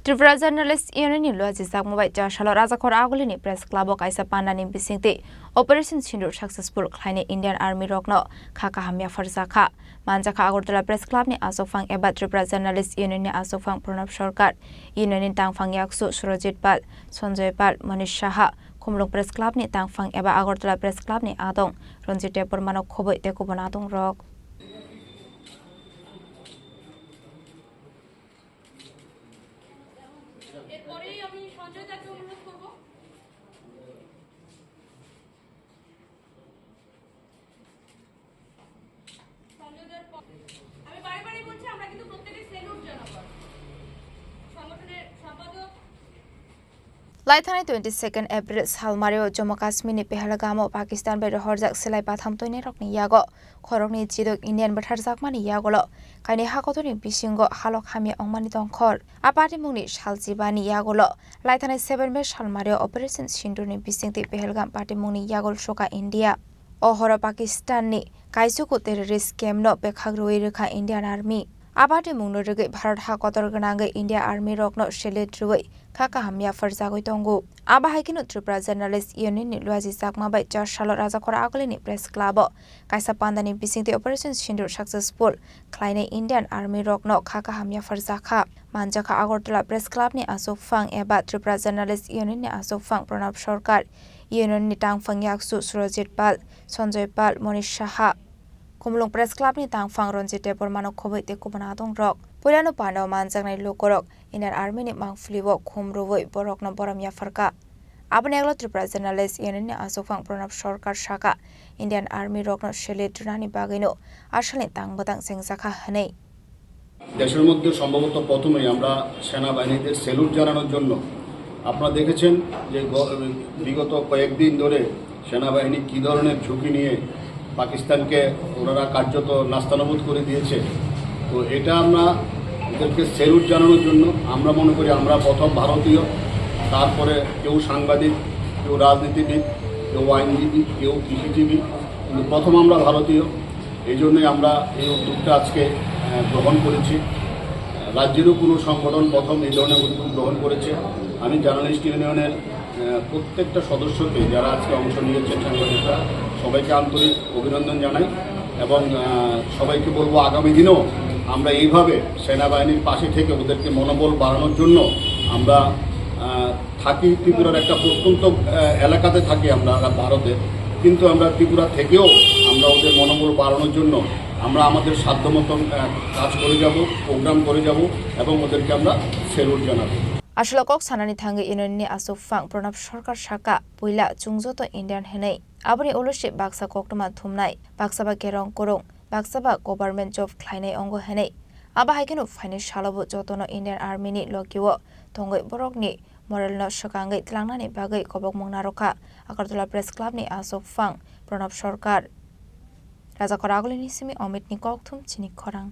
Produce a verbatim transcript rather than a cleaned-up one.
Tripura Journalist Union ni luajijakma bai char salo Rajakhor Agulini Press Club o kaisa pandani bisingtwi Operation Sindoor successful khlainai Indian Army rokno kha kaham yapharjakha. Manjakha Agartala Press Club ni achukphang eba Tripura Journalist Union ni achukphang Pranab Sarkar, Union ni tangphang yaksu Surajit Pal, Sanjoy Pal, Manish Saha, Khumulwng Press Club ni tangphang eba Agartala Press Club ni adong Ranjit Debbarma no khobwi tei kubun adong rok. এরপরেই আমি সঞ্জয় দাকে অনুরোধ করব। সঞ্জয় দার প-, আমি বারে বারে বলছি, আমরা কিন্তু প্রত্যেকে স্যালুট জানাবো। সংগঠনের সম্পাদক Laithanai twenty second April salmario Jammu Kashmir ni Pahalgam o Pakistan bai rohorjak silai batham toinai rokni yago khoroknwi chidok Indian bwtharjakmani yagulo kainwi hakotorni bisingo halok hamya wngmani tongkhor. A patimungni salchibani yagulo laithanai seven May salmario Operation Sindoor ni bisingtwi Pahalgam patimungni yagul suka India. O horo Pakistan ni kaisuku terrorist camp no pekhak rwui rwkha Indian Army. A patimungno rwgwi Bharat ha kotor gwnangwi India Army rokno salute rwui kha kaham yapharjagwi tongo. Abo hai kheno Tripura Journalist Union ni luajijakma bai char salo Rajakhor Agulini Press Club o kaisa pandani bisingtwi Operation Sindoor successful khlainai Indian Army rokno kha kaham yapharjakha. Manjakha Agartala Press Club ni achukphang eba Tripura Journalist Union ni achukphang Pranab Sarkar, Union ni tangphang yaksu Surajit Pal, Sanjoy Pal, Manish Saha, Khumulwng Press Club ni tangphang Ranjit Debbarma no khobwi tei kubun adong rok. Puilano pandao manjaknai lukurok Indian Army ni mangpili o khum rwui borokno borom yapharkha. Aboni aglo Tripura Journalist Union ni achukphang Pranab Sarkar sakha, Indian Army rokno salute rwnani bagwino asalni tang bwtang chengjakha hwnwi. দেশের মধ্যে সম্ভবত প্রথমেই আমরা সেনাবাহিনীদের স্যালুট জানানোর জন্য, আপনারা দেখেছেন যে গ-, বিগত কয়েকদিন ধরে সেনাবাহিনী কী ধরনের ঝুঁকি নিয়ে পাকিস্তানকে ওনারা কার্যত নাস্তানাবুদ করে দিয়েছে। তো এটা আমরা ওদেরকে স্যালুট জানানোর জন্য আমরা মনে করি আমরা প্রথম ভারতীয়, তারপরে কেউ সাংবাদিক, কেউ রাজনীতিবিদ, কেউ আইনজীবী, কেউ কৃষিজীবী, কিন্তু প্রথম আমরা ভারতীয়। এই জন্যই আমরা এই উদ্যোগটা আজকে, আহ, গ্রহণ করেছি। রাজ্যেরও কোনো সংগঠন প্রথম এই ধরনের উদ্যোগ গ্রহণ করেছে। আমি জার্নালিস্ট ইউনিয়নের, আহ, প্রত্যেকটা সদস্যকে, যারা আজকে অংশ নিয়েছেন, সাংবাদিকরা, সবাইকে আন্তরিক অভিনন্দন জানাই এবং, আহ, সবাইকে বলবো আগামী দিনেও আমরা এইভাবে সেনাবাহিনীর পাশে থেকে ওদেরকে মনোবল বাড়ানোর জন্য আমরা, আহ, থাকি ত্রিপুরার একটা প্রত্যন্ত, আহ, এলাকাতে থাকি আমরা ভারতে, কিন্তু আমরা ত্রিপুরা থেকেও আমরা ওদের মনোবল বাড়ানোর জন্য আমরা আমাদের সাধ্য মতন, আহ, কাজ করে যাব, প্রোগ্রাম করে যাব এবং ওদেরকে আমরা স্যালুট জানাবো। Aswk kok sanani thangwi Union ni achukphang Pranab Sarkar sakha, puila chwng joto Indian hwnwi. Aboni ulo se baksa koktwma thumnai, baksa ba kerong kwrwng, baksa ba government job khlainai wngo hwnwi. Abo hai kheno phainai salo bo jotono Indian Army ni logi o tongwi borokni moral no swkangwi tlangnani bagwi kobokmung narwkha Agartala Press Club ni achukphang Pranab Sarkar. Rajakhor Agulini simi Amit ni kokthum chini khorang.